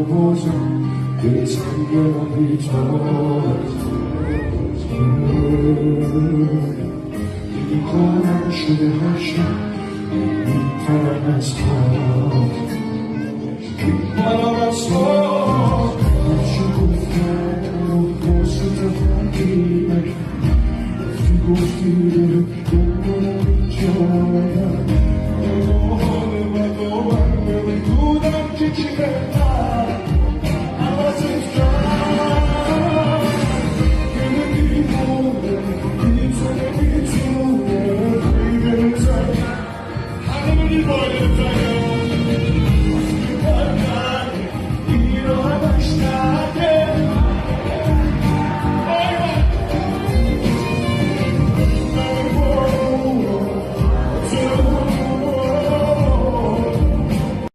بازم دل تنگ من بیتابت. دیگه کارم شده هر شب میپرم از خواب، میپرم از خواب. هرچی گفتم و واسه فرقی نکرد. رفتی گفتی بره دنبالم اینجا، حال من و من نمیدونم که چی.